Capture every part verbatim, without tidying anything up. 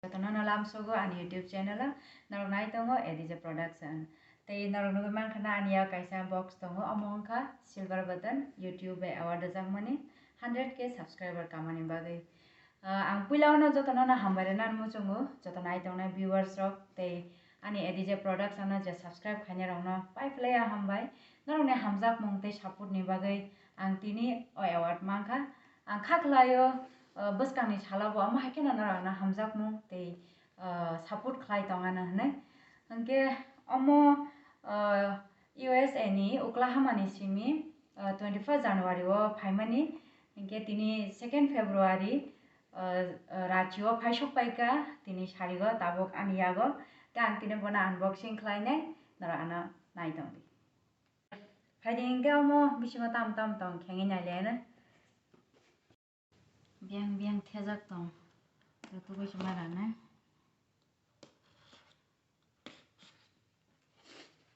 Jotono no lamsogo ani YouTube channel o, norok nai tongo A D J Production. Tei norok nugwi mankha na ani ya kaisa box tongo, omo wngkha Silver Button, YouTube bai award rwjakmani, hundred K subscriber kamani bagwi. Ah, ang puila ono jotono no hambai rwna muchungo, joto nai tongnai viewers rok tei ani A D J Production no je subscribe khainai rokno pai phlai ya hambai. Norokni hamjakmung tei support ni bagwi ang tini o award mankha. Ang kha khlaio, ah, bwskangni salo bo omo hai kheno norokno hamjakmung tei, ah, support khlai tongano hwnwi. Hwnkhe omo, ah, U S A ni Oklahoma ni simi, ah, twenty first January o phaimani, hwnkhe tini second February, ah, ah, Ranchi o phai sok paikha, tini sarigo tabuk ani yago, tei ang tini bono unboxing khlainai, norok ano nai tongdi. Phaidi hwnkhe omo bisingo tam tam tong khengwi nailaiano. Biyang biyang thejak tong. Tei tubui se ma rana.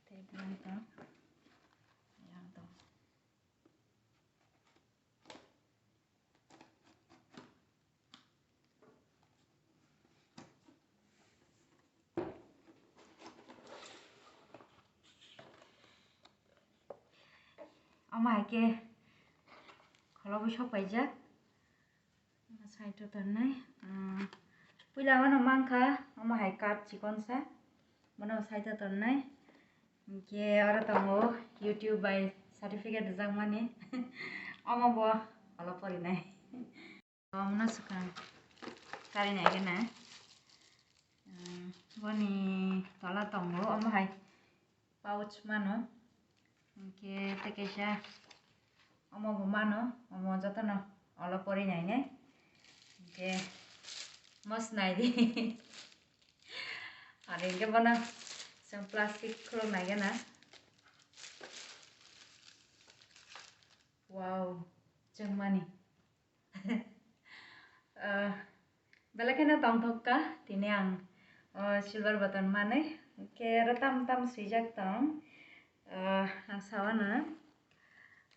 Tei biyang tong. Biyang tong. Omo hai khe khulogwi sok paijak. Side o tongnai, ah, puila ano mankha, omo hai card chikonsa, bono side o tongnai. Hwnkhe oro tongo YouTube bai certificate rwjakmani. Omo bo olo porinai. Omono swkang karinai gana. Umm, boni tola tongo, omo hai pouch mano. Hwnkhe tei kaisa omo bo mano, omo jotono olo pori nainai. Hwnkhe mos naidi. Aro hwnkhe bono chwng plastic khuluk nai gana. Wow, chwngmani. Ah, belai kheno tongthok kha, tini ang, oh, silver button manwi, hwnkhe aro tam tam swijak tong. Ah, ang sawano,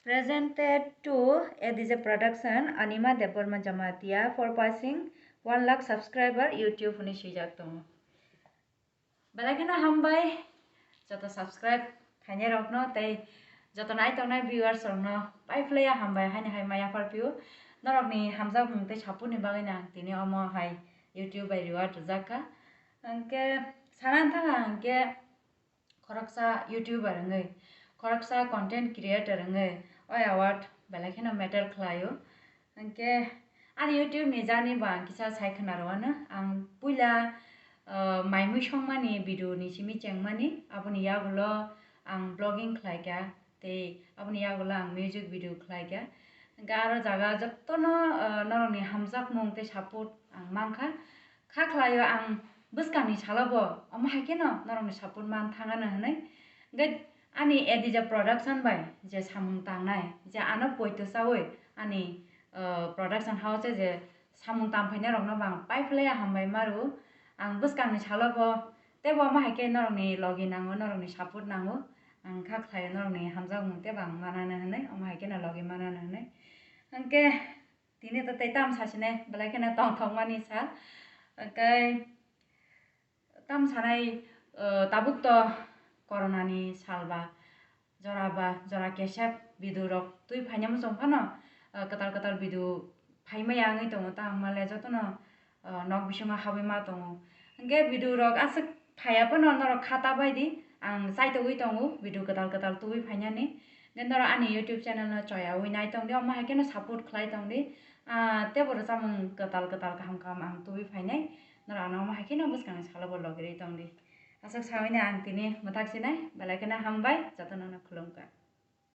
"Presented to A D J Production, Anima Debbarma Jamatia for passing one lakh subscriber YouTube," hwnwi swijak tongo. Belai kheno hambai joto subscribe khainai rokno tei joto nai tongnai viewers rokno pai phlaiya hambai haino hai maya phar phio. Norokni hamjakmung tei support ni bagwi no ang tini omo hai YouTube bai reward rwjak kha. Hwnkhe sana thang ang hwnkhe khoroksa YouTuber wngwi, khoroksa content creator wngwi o award belai kheno matter khlaio. Hwnkhe ani YouTube ni journey bo ang kisa sai khna rwano. Ang puila, ah, mai mui songmani video ni simi chengmani, aboni yagulo ang vlogging khlaikha, tei aboni yagulo ang music video khlaikha. Hwnkhe aro jaga jotono, ah, norokni hamjakmung tei support ang mankha. Kha khlaio ang bwskangni salo bo omo hai kheno norokni support man thangano hwnwi. Hwnkhe ani A D J Production bai je samung tangnai, je ano poito chaui ani, ah, production house o je samung tangphainai rokno bo ang pai phlaiya hambai ma rwo. Ang bwskangni salo bo teibo omo hai khe norokni logi nango, norokni support nango. Ang kha khlaio norokni hamjakmung teibo ang manano hwnwi, omo hai kheno logi manano hwnwi. Hwnkhe tini to tei tam sasinai, belai kheno tongthokmani sal. Tei tam sanai, eh, tabuk to corona ni sal ba, jora ba, jora kesep bidu rok twi phaina muchung phano, eh, kwtal kwtal bidu phaimaya wngwi tongo, tamo le jotono, eh, nok bisingo habwi ma tongo. Hwnkhe bidu rok aswk phaiya phano norok kha ta bai di, ang chaitogwi tongo bidu kwtal kwtal tubui phainani. Hwnkhe norok ani YouTube channel no choyaui nai tong di, omo hai kheno support khlai tong di. Ah, teibo rwchapmung kwtal kwtal kaham kaham ang tubui phainai. Norok ano omo hai kheno bwskangni salo bo logirwi tong di. Aswk saui no ang tini mwthak sinai, belai kheno hambai, jotono no khulumkha.